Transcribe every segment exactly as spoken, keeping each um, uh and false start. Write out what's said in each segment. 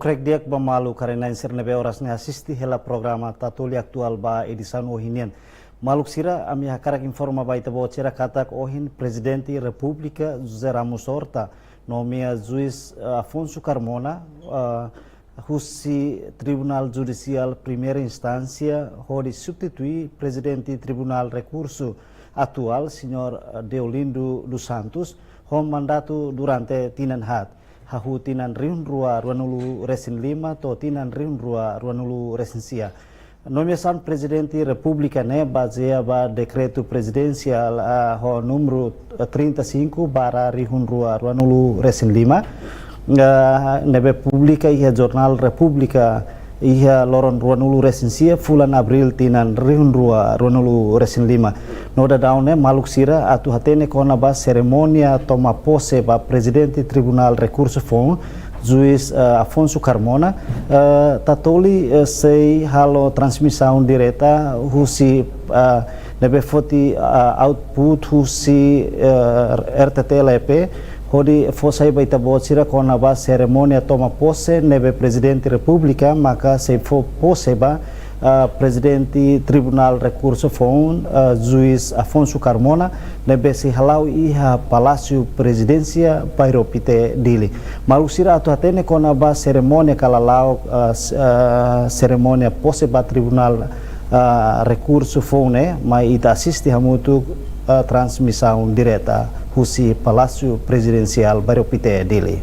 Karik di'ak ba maluk haree-na'in sira ne'ebé oras ne'e asiste hela programa Tatoli Atuál ba edisaun ohin nian. Maluk sira, ami hakarak informa ba ita-boot sira katak ohin Prezidente Repúblika José Ramos Horta nomeia Juís, eh, Afonso Carmona, eh, husi Tribunál Judisiál Primeira Instánsia hodi substitui Prezidente Tribunál Rekursu Atuál, Señór, eh, Deolindo dos Santos, ho mandatu durante tinan haat, hahú tinan rihun rua ruanulu resin lima to'o tinan rihun rua ruanulu resin sia. Nomeasaun Prezidente Repúblika ne'e bazeia ba dekretu prezidensiál, ah, ho númeru, eh, trinta e cinco barra rihun rua ruanulu resin lima, ah, ne'ebé publika iha Jornál Repúblika iha loron ruanulu resin sia fulan Abríl tinan rihun rua ruanulu resin lima. No daudaun ne'e maluk sira atu hatene kona-ba serimónia toma pose ba Prezidente Tribunál Rekursu Foun, Juís, eh, Afonso Carmona, eh, Tatoli, eh, sei halo transmisaun direta husi, eh, ne'ebé foti, eh, output husi, eh, R T T L P, hodi fó sai ba ita-boot sira kona-ba serimónia toma pose ne'ebé Prezidente Repúblika maka sei fó pose ba, ah, Prezidente Tribunál Rekursu Foun, ah, Juís Afonso Carmona, ne'ebé sei hala'o iha Palásiu Prezidénsia, Bairro Pité, Dili. Maluk sira atu hatene kona-ba serimónia ka lala'ok, ah, s-, ah, serimónia pose ba Tribunál, ah, Rekursu Foun ne'e, mai ita asiste hamutuk, ah, transmisaun direta husi Palásiu Prezidénsia, Bairro Pité, Dili.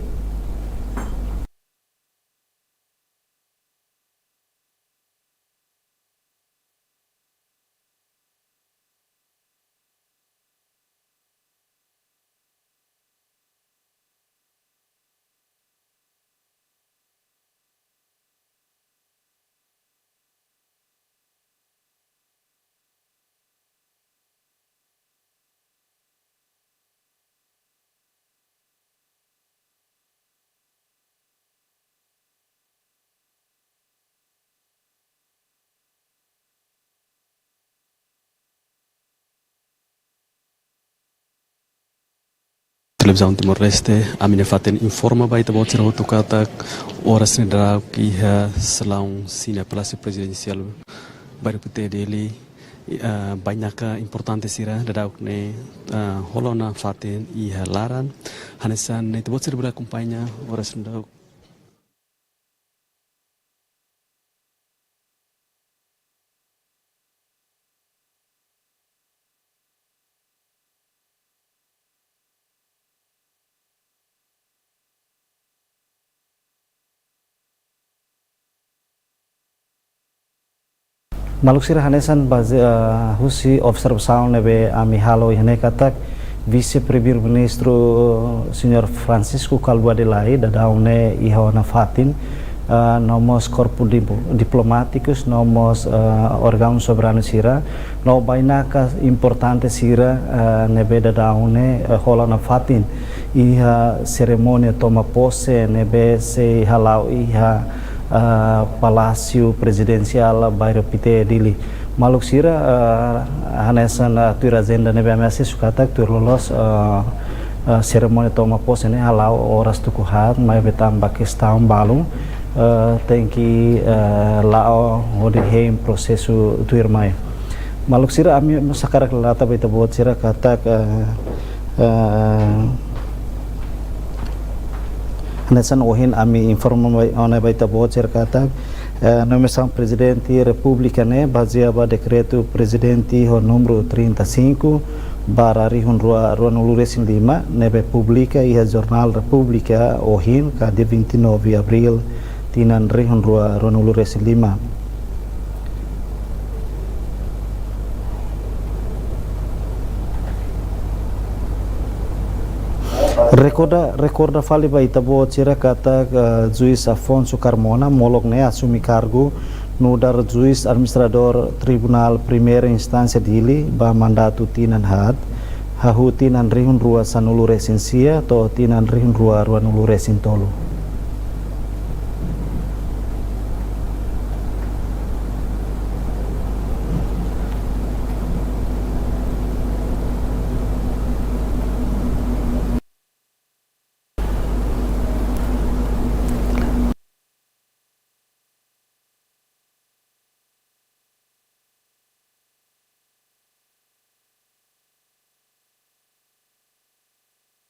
Televizaun Timor-Leste, ami-nia fatin informa ba ita-boot sira hotu katak oras ne'e daudaun iha salaun sina Palásiu Prezidénsia, Bairro Pité, Dili, eh, bainaka importante sira daudaun ne'e, eh, hola ona fatin iha laran. Hanesan ne'e ita-boot sira bele akompaña oras ne'e daudaun. Maluk sira, hanesan baze-, eh, husi observasaun ne'ebé ami halo iha ne'e katak Vise-Primeiru-Ministru Señór Francisco Kalbuadi Lay daudaun ne'e iha ona fatin, eh, no mós korpu dipo-, diplomátikus, no mós, eh, órgaun soberanu sira, no bainaka importante sira, eh, ne'ebé daudaun ne'e, eh, hola ona fatin iha serimónia toma pose ne'ebé sei hala'o iha, eh, Palásiu Prezidénsia, Bairro Pité, Dili. Maluk sira, eh, hanesan, eh, tuir ajenda ne'ebé ami asesu katak tuir loloos, eh, eh, serimónia toma pose ne'e hala'o oras tuku haat, maibé tanba kestaun balun, eh, tenke, eh, la'o hodi hein prosesu tuirmai. Maluk sira, ami mós hakarak lalata ba ita-boot sira katak, eh, eh, hanesan ohin ami informa ba-, ona ba ita-boot sira katak, eh, nomeasaun Prezidente Repúblika ne'e bazeia ba dekretu Prezidente ho númeru trinta e cinco barra rihun rua ruanulu resin lima, ne'ebé publika iha Jornál Repúblika ohin, ka dia vinte e nove Abríl, tinan rihun rua ruanulu resin lima. Rekorda, rekorda fali ba ita-boot sira katak, eh, Juís Afonso Carmona molok ne'e asume kargu nu'udar Juís Administradór Tribunál Primeira Instánsia Dili ba mandatu tinan haat, hahú tinan rihun rua sanulu resin sia to'o tinan rihun rua ruanulu resin tolu.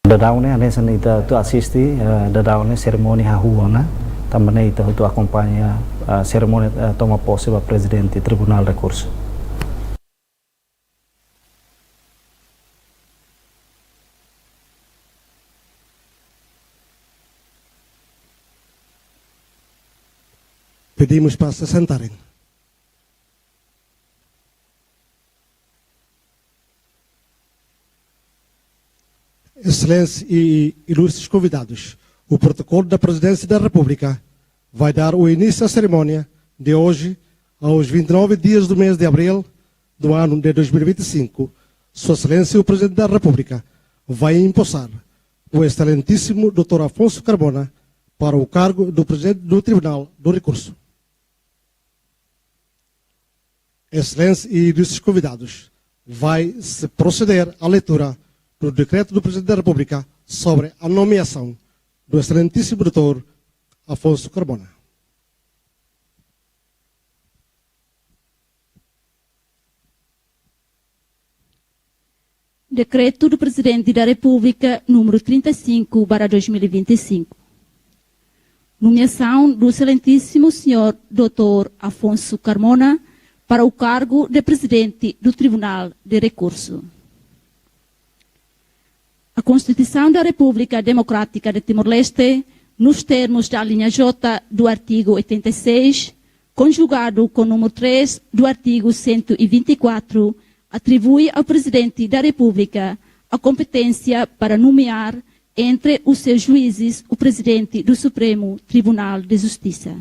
Daudaun ne'e, hanesan ita hotu asiste, eh, daudaun ne'e serimónia hahú ona, tanba ne'e ita hotu akompaña, eh, serimónia, eh, toma pose ba Prezidente Tribunál Rekursu. Pedimos para se sentarem. Excelências e ilustres convidados, o protocolo da Presidência da República vai dar o início à cerimónia de hoje, aos vinte e nove dias do mês de abril do ano de dois mil e vinte e cinco. Sua Excelência, o Presidente da República, vai empossar o Excelentíssimo doutor Afonso Carmona para o cargo do Presidente do Tribunal do Recurso. Excelências e ilustres convidados, vai se proceder à leitura do decreto do Presidente da República sobre a nomeação do Excelentíssimo doutor Afonso Carmona. Decreto do Presidente da República número trinta e cinco barra dois mil e vinte e cinco. Nomeação do Excelentíssimo Senhor doutor Afonso Carmona para o cargo de Presidente do Tribunal de Recurso. A Constituição da República Democrática de Timor-Leste, nos termos da alínea J do artigo oitenta e seis, conjugado com o número três do artigo cento e vinte e quatro, atribui ao Presidente da República a competência para nomear entre os seus juízes o Presidente do Supremo Tribunal de Justiça.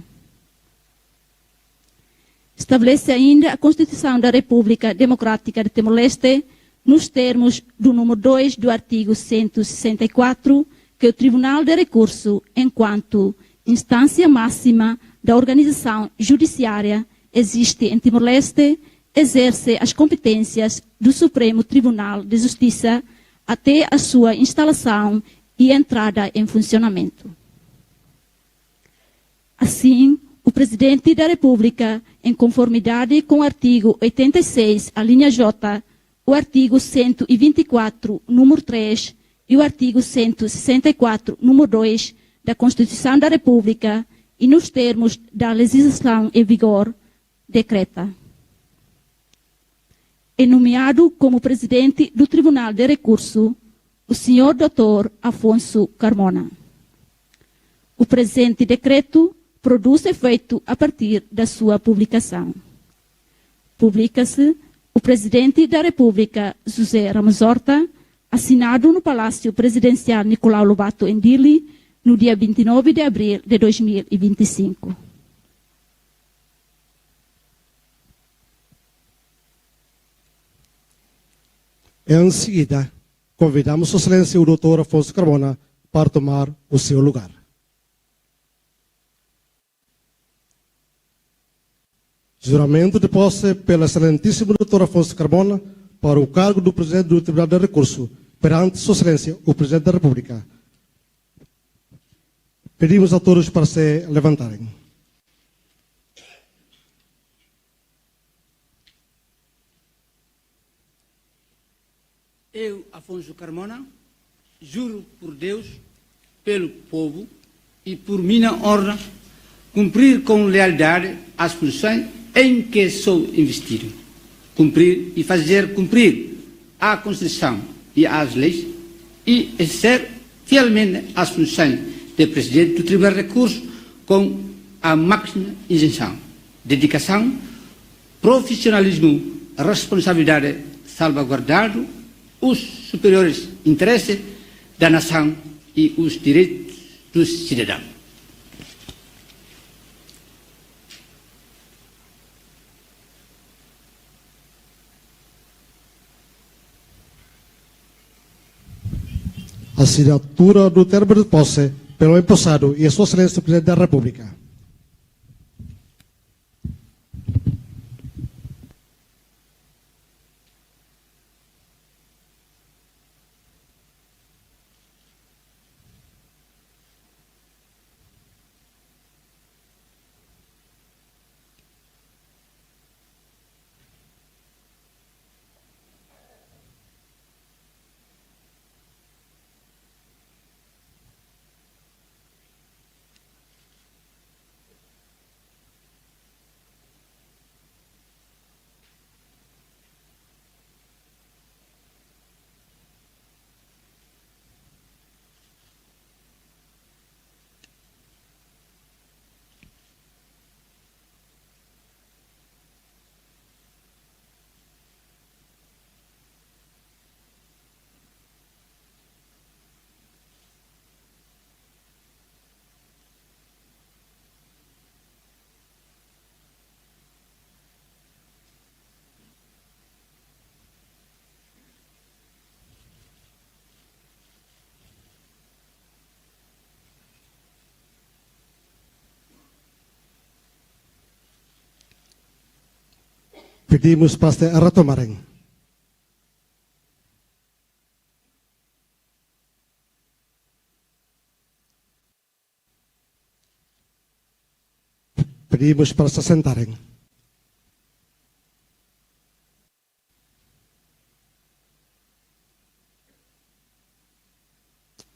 Estabelece ainda a Constituição da República Democrática de Timor-Leste, nos termos do número dois do artigo cento e sessenta e quatro, que o Tribunal de Recurso, enquanto instância máxima da organização judiciária, existe em Timor-Leste, exerce as competências do Supremo Tribunal de Justiça até a sua instalação e entrada em funcionamento. Assim, o Presidente da República, em conformidade com o artigo oitenta e seis, alínea J, o artigo cento e vinte e quatro, número três, e o artigo cento e sessenta e quatro, número dois, da Constituição da República e nos termos da legislação em vigor, decreta: é nomeado como Presidente do Tribunal de Recurso o senhor doutor Afonso Carmona. O presente decreto produz efeito a partir da sua publicação. Publica-se o Presidente da República, José Ramos Horta, assinado no Palácio Presidencial Nicolau Lobato, em Dili, no dia vinte e nove de abril de dois mil e vinte e cinco. Em seguida, convidamos Sua Excelência o doutor Afonso Carmona para tomar o seu lugar. Juramento de posse pelo Excelentíssimo doutor Afonso Carmona para o cargo do Presidente do Tribunal de Recurso, perante Sua Excelência, o Presidente da República. Pedimos a todos para se levantarem. Eu, Afonso Carmona, juro por Deus, pelo povo e por minha honra, cumprir com lealdade as funções em que sou investido, cumprir e fazer cumprir a Constituição e as leis e exercer fielmente as funções de Presidente do Tribunal de Recurso com a máxima isenção, dedicação, profissionalismo, responsabilidade, salvaguardando os superiores interesses da nação e os direitos do cidadão. Assinatura do termo de posse pelo empossado e Sua Excelência o Presidente da República. Pedimos para se retomarem. Pedimos para se sentarem.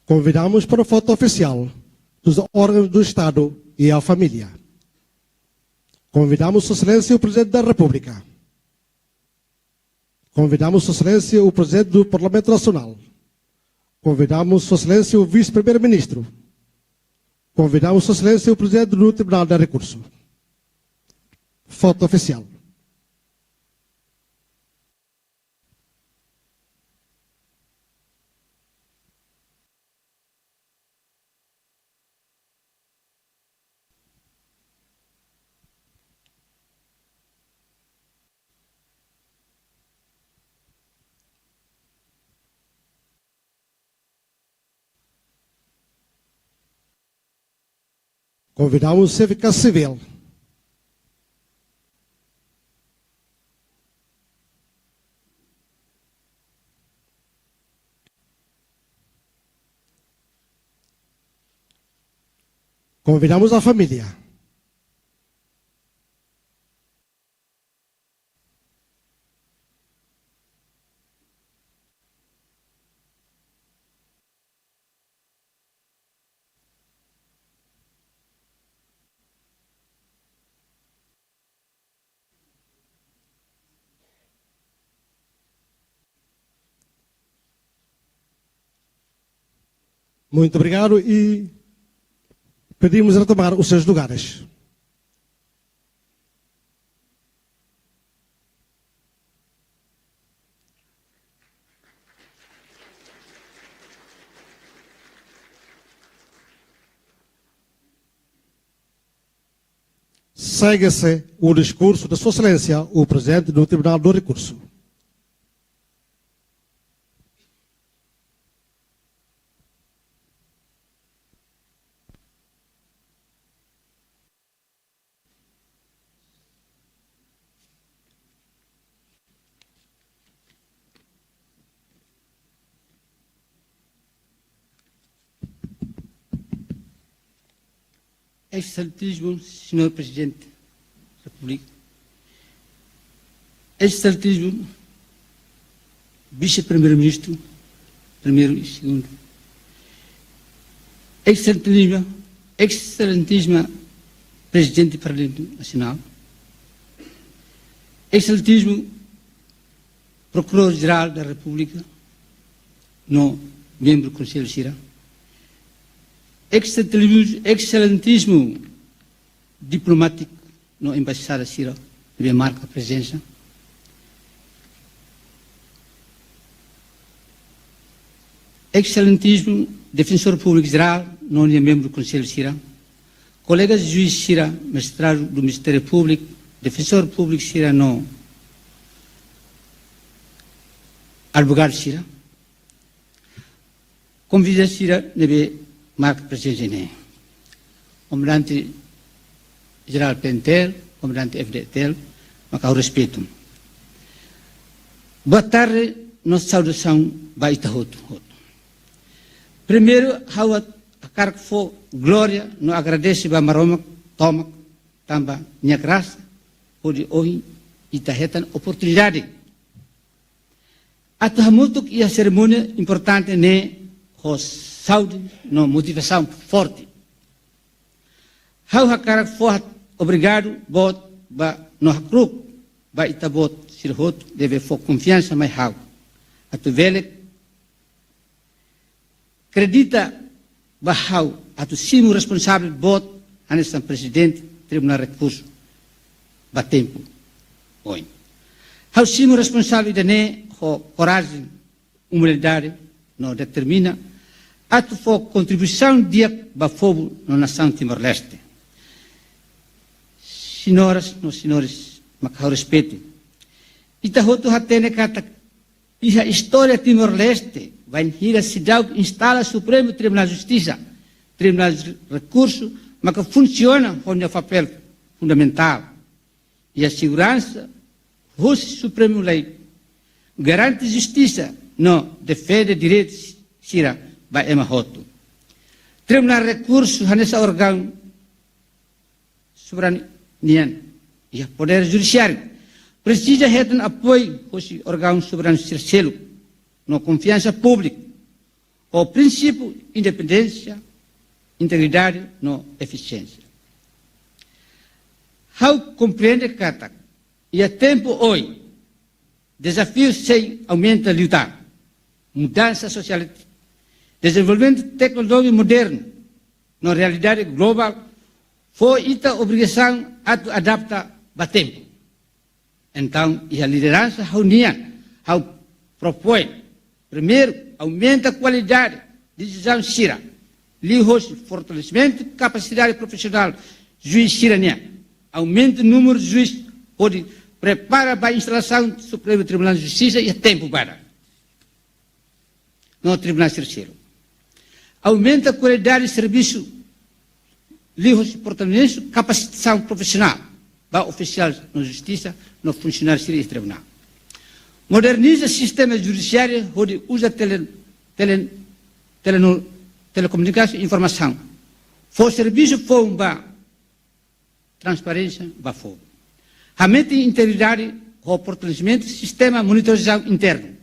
Convidamos para o voto oficial dos órgãos do Estado e a família. Convidamos Sua Excelência o Presidente da República. Convidamos Sua Excelência o Presidente do Parlamento Nacional. Convidamos Sua Excelência o Vice-Primeiro-Ministro. Convidamos Sua Excelência o Presidente do Tribunal de Recurso. Voto oficial. Convidamos Xefe Casa Civil. Convidamos a família. Muito obrigado e pedimos retomar os seus lugares. Segue-se o discurso de Sua Excelência, o Presidente do Tribunal do Recurso. Excelentíssimo Senhor Presidente da República, Excelentíssimo Vice-Primeiro-Ministro, primeiro e segundo, Excelentíssima, Excelentíssima Presidente do Parlamento Nacional, Excelentíssimo Procurador-Jerál da República, no membru Konsellu sira, Excelentíssimo, Excelentíssimo diplomátiku no embaixada sira ne'ebé marka prezensa, Excelentíssimo Defensór Públiku Jerál no nia membru Konsellu sira, kolega juís sira, magistradu do Ministériu Públiku, defensór públiku sira no advogadu sira, konvidadu sira ne'ebé marka prezensa iha ne'e, Komandante Jerál P N T L, Komandante F D T L, maka ha'u respeitu. Boa tarde, no saudasaun ba ita hotu, hotu. Primeiru, ha'u hakarak fó glória no agradese ba Maromak tomak, tanba nia grasa hodi ohin ita hetan oportunidade atu hamutuk iha serimónia importante ne'e ho saúde no motivasaun forte. Ha'u hakarak fó obrigadu boot ba no hakru'uk ba ita-boot sira hotu ne'ebé fó konfiansa mai ha'u atu bele kredita ba ha'u atu simu responsavel boot hanesan Prezidente Tribunál Rekursu ba tempu oin. Ha'u simu responsavel ida-ne'e ho korajen, umildade no determina atu fó kontribuisaun di'ak ba povu no nasaun Timor-Leste. Senhoras no senhores, maka ha'u respeitu, ita hotu hatene katak iha istória Timor-Leste, bainhira seidauk instala Supremu Tribunál Justisa, Tribunál Rekursu maka funsiona ho nia papél fundamentál iha seguransa husi Supremu Lei, garante justisa no defende direitu sira ba ema hotu. Tribunál Rekursu hanesan órgaun soberanu nian iha podér judisiáriu presiza hetan apoiu husi órgaun soberanu sira seluk no konfiansa públiku ho prinsípiu independénsia, integridade no efisiénsia. Ha'u komprende katak iha tempu oin, dezafiu sei aumenta liután. Mudansa sosiál, dezenvolvimentu teknolojia modernu no realidade globál fó ita obrigasaun atu adapta ba tempu. Entaun, iha lideransa ha'u-nian, ha'u propoin: primeiru, aumenta kualidade desizaun sira liuhosi fortalesimentu kapasidade profisionál juís sira-nian, aumenta númeru juís hodi prepara ba instalasaun Supremu Tribunál de Justisa iha tempu badak no tribunál sira seluk. Aumenta kualidade servisu liuhosi fortalesimentu kapasitasaun profisionál ba ofisiál no justisa no funsionáriu sira iha tribunál. Moderniza sistema judisiáriu hodi uza tele, tele, teleno, telekomunikasaun informasaun. Fó servisu foun ba transparénsia ba foun. Hametin integridade ho fortalesimentu sistema monitorizasaun internu.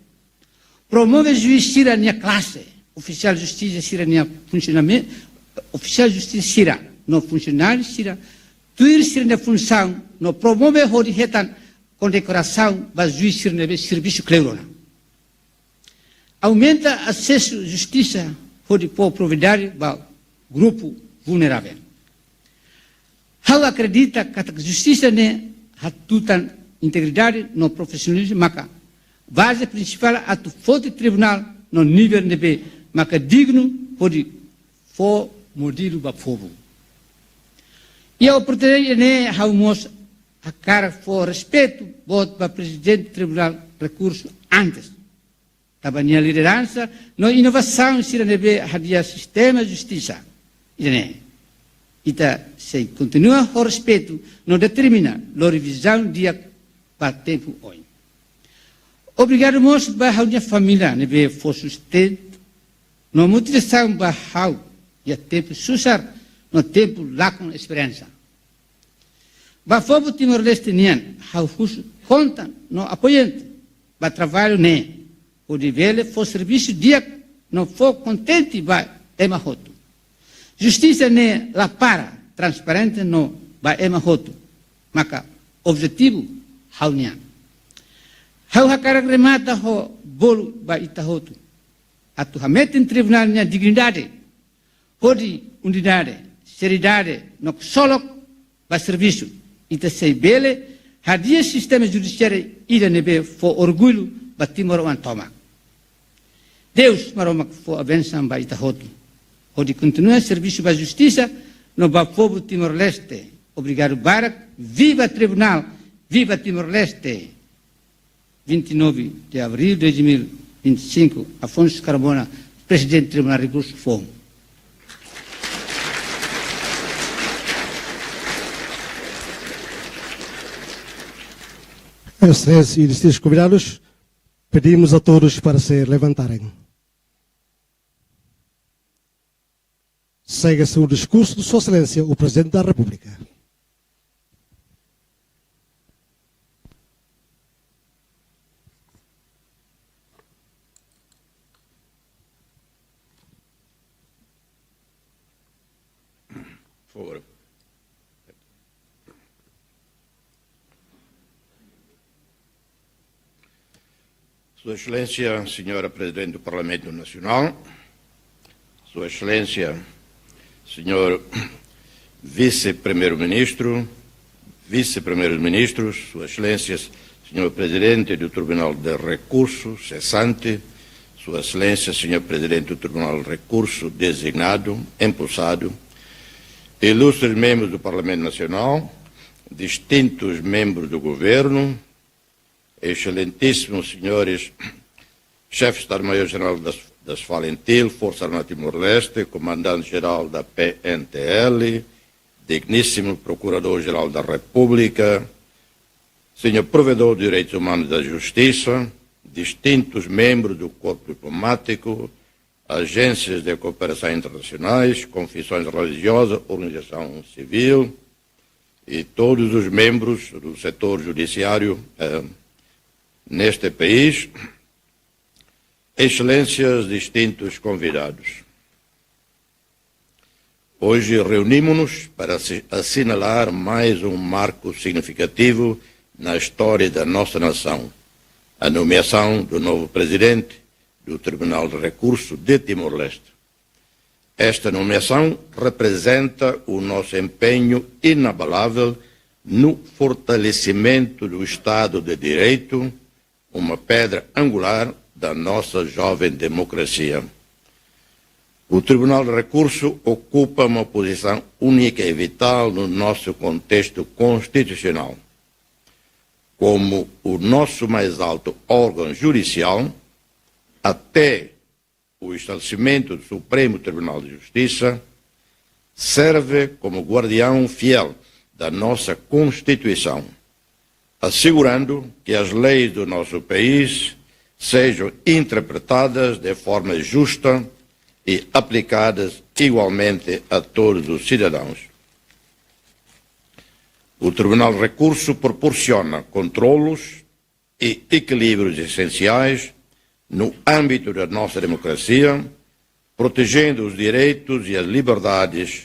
Promove juís sira-nia klase, ofisiál justisa sira-nia funsionamentu, ofisiál justisa sira no funsionáriu sira tuir sira-nia funsaun no promove hodi hetan kondekorasaun ba juís sira ne'ebé servisu kleur ona. Aumenta asesu justisa hodi fó prioridade ba grupu vulneravel. Ha'u akredita katak justisa ne'e hatutan integridade no profisionalizmu maka baze prinsipál atu foti tribunál no nivel ne'ebé maka dignu hodi fó modelu ba povu. Iha oportunidade ne'e ha'u mós hakarak fó respeitu boot ba Prezidente Tribunál Rekursu antes, tanba nia lideransa no inovasaun sira ne'ebé hadi'a sistema justisa ida-ne'e. Ita sei kontinua ho respeitu no determina lori vizaun di'ak ba tempu oin. Obrigadu mós ba ha'u-nia família ne'ebé fó sustentu no motivasaun ba ha'u iha tempu susar no tempu lakon esperansa. Ba povu Timor-Leste nian, ha'u husu konta no apoiante ba traballu ne'e, hodi bele fó servisu di'ak no fó kontente ba ema hotu. Justisa ne'e la para, transparente no ba ema hotu, maka objetivu ha'u-nian. Ha'u hakarak remata ho bolu ba ita hotu atu hametin tribunál nia dignidade, hodi unidade, seriedade no ksolok ba servisu, ita sei bele hadi'a sistema judisiáriu ida ne'ebé fó orgullu ba timoroan tomak. Deus Maromak fó bensaun ba ita hotu hodi kontinua servisu ba justisa no ba povu Timor-Leste. Obrigadu barak. Viva tribunál, viva Timor-Leste. Vinte e nove de abril de dois mil e vinte e cinco, Afonso Carmona, Presidente Tribunal Rekursu Foun. Excelência e distintos convidados, pedimos a todos para se levantarem. Segue-se o discurso de Sua Excelência, o Presidente da República. Por favor. Sua Excelência, Senhora Presidente do Parlamento Nacional, Sua Excelência, Senhor Vice-Primeiro-Ministro, Vice-Primeiros-Ministros, Sua Excelência, Senhor Presidente do Tribunal de Recurso cessante, Sua Excelência, Senhor Presidente do Tribunal de Recurso designado, empossado, ilustres membros do Parlamento Nacional, distintos membros do Governo, excelentíssimos senhores Chefe Estado-Maior-General das, das FALINTIL, Força Armada Timor-Leste, Comandante-Geral da P N T L, digníssimo Procurador-Geral da República, Senhor Provedor de Direitos Humanos e da Justiça, distintos membros do corpo diplomático, agências de cooperação internacionais, confissões religiosas, organização civil e todos os membros do setor judiciário eh, neste país, excelências, distintos convidados. Hoje reunimos-nos para assi- assinalar mais um marco significativo na história da nossa nação, a nomeação do novo presidente do Tribunal de Recurso de Timor-Leste. Esta nomeação representa o nosso empenho inabalável no fortalecimento do Estado de Direito, uma pedra angular da nossa jovem democracia. O Tribunal de Recurso ocupa uma posição única e vital no nosso contexto constitucional. Como o nosso mais alto órgão judicial, até o estabelecimento do Supremo Tribunal de Justiça, serve como guardião fiel da nossa Constituição, assegurando que as leis do nosso país sejam interpretadas de forma justa e aplicadas igualmente a todos os cidadãos. O Tribunal de Recurso proporciona controlos e equilíbrios essenciais no âmbito da nossa democracia, protegendo os direitos e as liberdades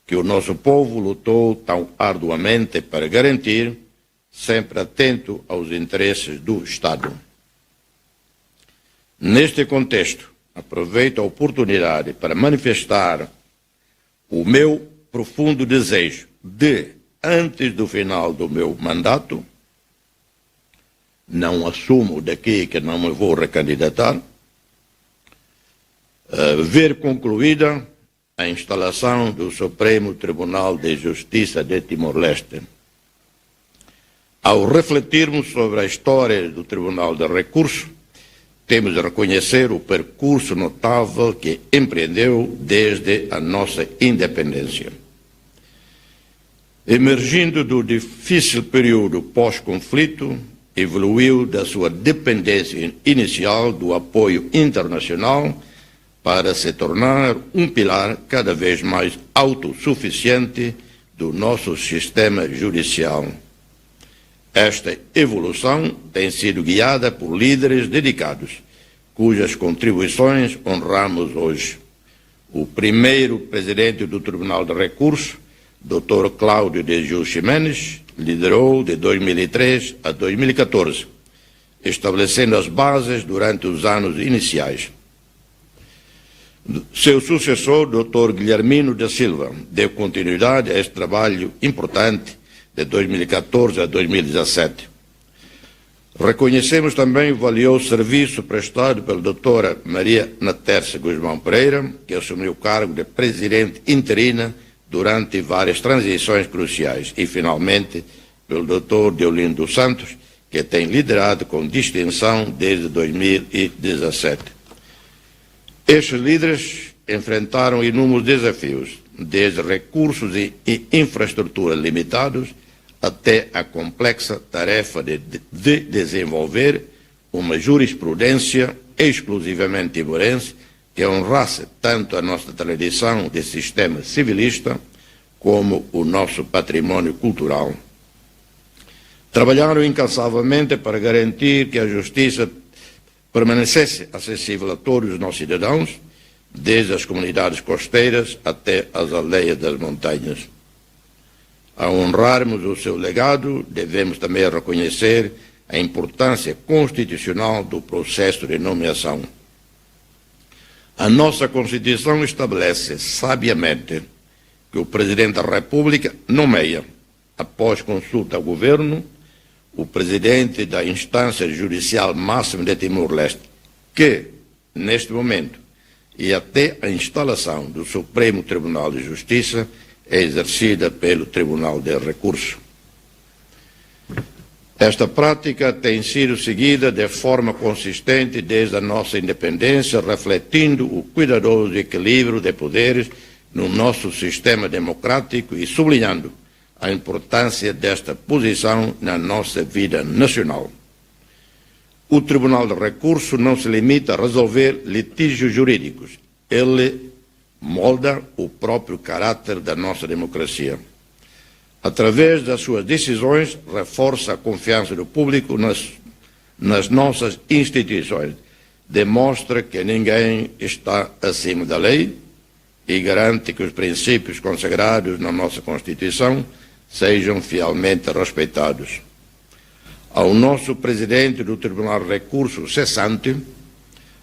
que o nosso povo lutou tão arduamente para garantir, sempre atento aos interesses do Estado. Neste contexto, aproveito a oportunidade para manifestar o meu profundo desejo de, antes do final do meu mandato, não assumo daqui que não me vou recandidatar, eh, ver concluída a instalação do Supremo Tribunal de Justiça de Timor-Leste. Ao refletirmos sobre a história do Tribunal de Recurso, temos de reconhecer o percurso notável que empreendeu desde a nossa independência. Emergindo do difícil período pós-conflito, evoluiu da sua dependência inicial do apoio internacional para se tornar um pilar cada vez mais autossuficiente do nosso sistema judicial. Esta evolução tem sido guiada por líderes dedicados, cujas contribuições honramos hoje. O primeiro presidente do Tribunal de Recurso, doutor Cláudio de Jesus Ximenes, liderou de dois mil e três a dois mil e catorze, estabelecendo as bases durante os anos iniciais. Seu sucessor, doutor Guilhermino da Silva, deu continuidade a este trabalho importante de dois mil e catorze a dois mil e dezassete. Reconhecemos também o valioso serviço prestado pela doutora Maria Natércia Gusmão Pereira, que assumiu o cargo de presidente interina durante várias transições cruciais, e, finalmente, pelo doutor Deolindo Santos, que tem liderado com distinção desde dois mil e dezassete. Estes líderes enfrentaram inúmeros desafios, desde recursos e, e infraestrutura limitados até a complexa tarefa de, de desenvolver uma jurisprudência exclusivamente timorense que honrasse tanto a nossa tradição de sistema civilista como o nosso património cultural. Trabalharam incansavelmente para garantir que a justiça permanecesse acessível a todos os nossos cidadãos, desde as comunidades costeiras até as aldeias das montanhas. Ao honrarmos o seu legado, devemos também reconhecer a importância constitucional do processo de nomeação. A nossa Constituição estabelece sabiamente que o Presidente da República nomeia, após consulta ao Governo, o presidente da instância judicial máxima de Timor-Leste, que, neste momento, e até a instalação do Supremo Tribunal de Justiça, é exercida pelo Tribunal de Recurso. Esta prática tem sido seguida de forma consistente desde a nossa independência, refletindo o cuidadoso equilíbrio de poderes no nosso sistema democrático e sublinhando a importância desta posição na nossa vida nacional. O Tribunal de Recurso não se limita a resolver litígios jurídicos, ele molda o próprio caráter da nossa democracia. Através das suas decisões, reforça a confiança do público nas, nas nossas instituições, demonstra que ninguém está acima da lei e garante que os princípios consagrados na nossa Constituição sejam fielmente respeitados. Ao nosso presidente do Tribunal de Recurso cessante,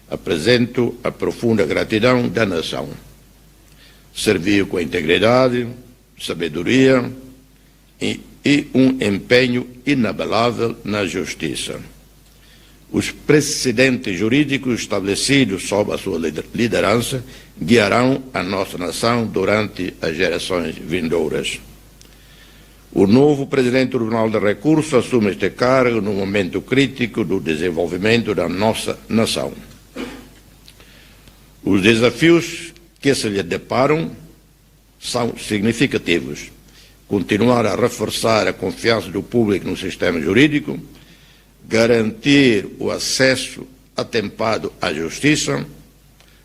apresento a profunda gratidão da nação. Serviu com integridade, sabedoria e, e um empenho inabalável na justiça. Os precedentes jurídicos estabelecidos sob a sua lider-, liderança guiarão a nossa nação durante as gerações vindouras. O novo presidente do Tribunal de Recurso assume este cargo num momento crítico do desenvolvimento da nossa nação. Os desafios que se lhe deparam são significativos. Continuar a reforçar a confiança do público no sistema jurídico, garantir o acesso atempado à justiça,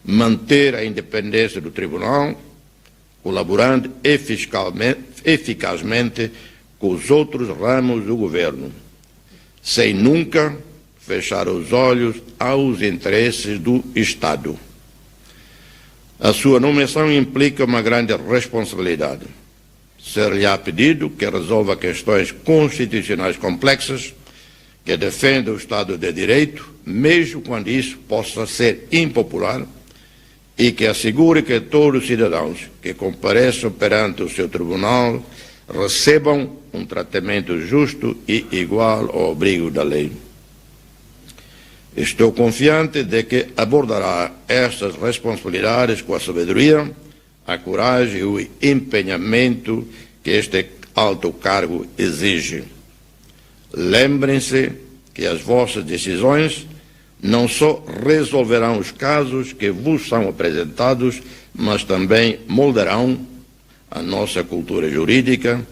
manter a independência do tribunal, colaborando eficazme-, eficazmente com os outros ramos do governo, sem nunca fechar os olhos aos interesses do Estado. A sua nomeação implica uma grande responsabilidade. Ser-lhe-á pedido que resolva questões constitucionais complexas, que defenda o Estado de Direito, mesmo quando isso possa ser impopular, e que assegure que todos os cidadãos que compareçam perante o seu tribunal recebam um tratamento justo e igual ao abrigo da lei. Estou confiante de que abordará estas responsabilidades com a sabedoria, a coragem e o empenhamento que este alto cargo exige. Lembrem-se que as vossas decisões não só resolverão os casos que vos são apresentados, mas também moldarão a nossa cultura jurídica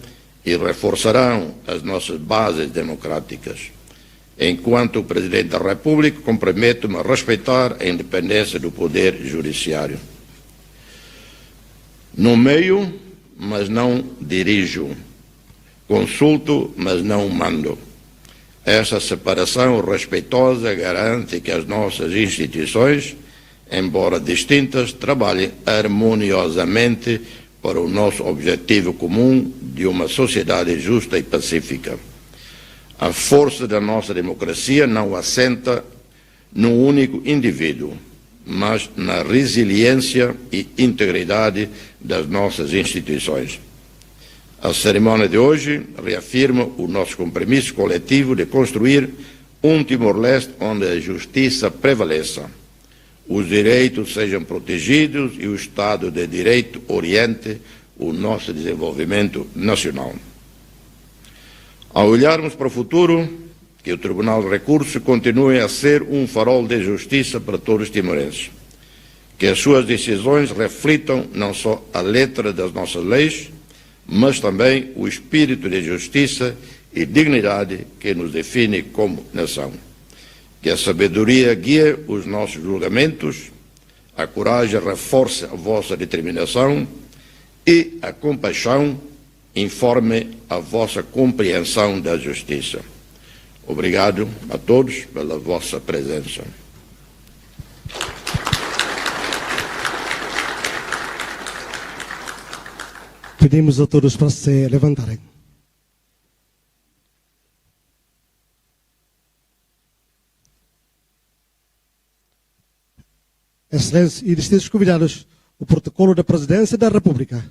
e reforçarão as nossas bases democráticas. Enquanto Presidente da República, comprometo-me a respeitar a independência do Poder Judiciário. Nomeio, mas não dirijo. Consulto, mas não mando. Essa separação respeitosa garante que as nossas instituições, embora distintas, trabalhem harmoniosamente para o nosso objetivo comum de uma sociedade justa e pacífica. A força da nossa democracia não assenta num único indivíduo, mas na resiliência e integridade das nossas instituições. A cerimónia de hoje reafirma o nosso compromisso coletivo de construir um Timor-Leste onde a justiça prevaleça, os direitos sejam protegidos e o Estado de Direito oriente o nosso desenvolvimento nacional. Ao olharmos para o futuro, que o Tribunal de Recurso continue a ser um farol de justiça para todos os timorenses. Que as suas decisões reflitam não só a letra das nossas leis, mas também o espírito de justiça e dignidade que nos define como nação. Que a sabedoria guie os nossos julgamentos, a coragem reforce a vossa determinação e a compaixão informe a vossa compreensão da justiça. Obrigado a todos pela vossa presença. Pedimos a todos para se levantarem. Exelénsias e distintos convidados, o protocolo da Presidência da República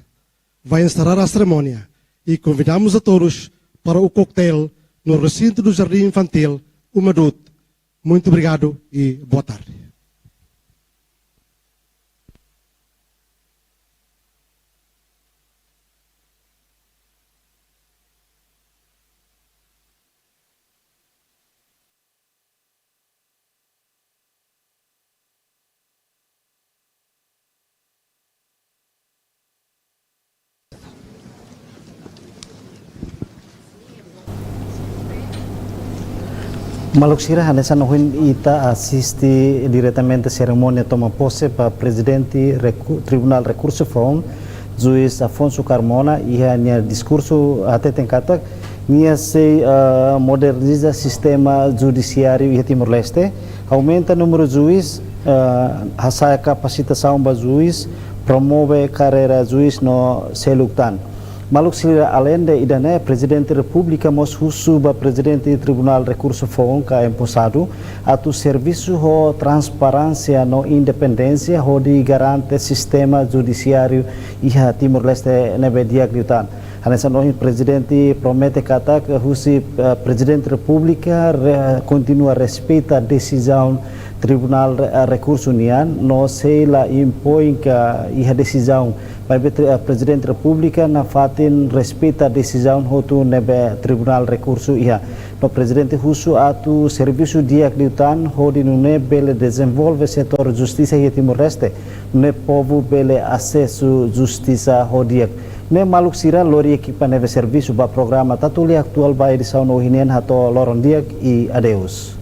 vai encerrar a cerimónia e convidamos a todos para o coquetel no recinto do Jardim Infantil Umadut. Muito obrigado e boa tarde. Maluk sira, hanesan ohin ita asiste diretamente serimónia toma pose ba Prezidente Reku-, Tribunál Rekursu Foun, Juís Afonso Carmona, iha nia diskursu hateten katak nia sei, ah, moderniza sistema judisiáriu iha Timor-Leste, aumenta númeru juís, ah, hasa'e kapasitasaun ba juís, promove karreira juís no seluk tan. Maluk sira, aleinde ida-ne'e, Prezidente Repúblika mós husu ba Prezidente Tribunál Rekursu Foun ka empossadu atu servisu ho transparénsia no independénsia hodi garante sistema judisiáriu iha Timor-Leste ne'ebé di'ak liután. Hanesan ohin Prezidente promete katak husi, eh, Prezidente Repúblika re-, kontinua respeita desizaun Tribunál Re-, eh, Rekursu nian, no sei la impoin ka iha desizaun. Maibé tri-, eh, Prezidente Repúblika nafatin respeita desizaun hotu ne'ebé Tribunál Rekursu iha. No Prezidente husu atu servisu di'ak liután hodi nune'e bele dezenvolve setór justisa iha Timor-Leste, nune'e povu bele asesu justisa ho di'ak. Ne'e maluk sira, lori ekipa ne'ebé servisu ba programa Tatoli Atuál ba edisaun ohin nian hato'o loron di'ak i adeus.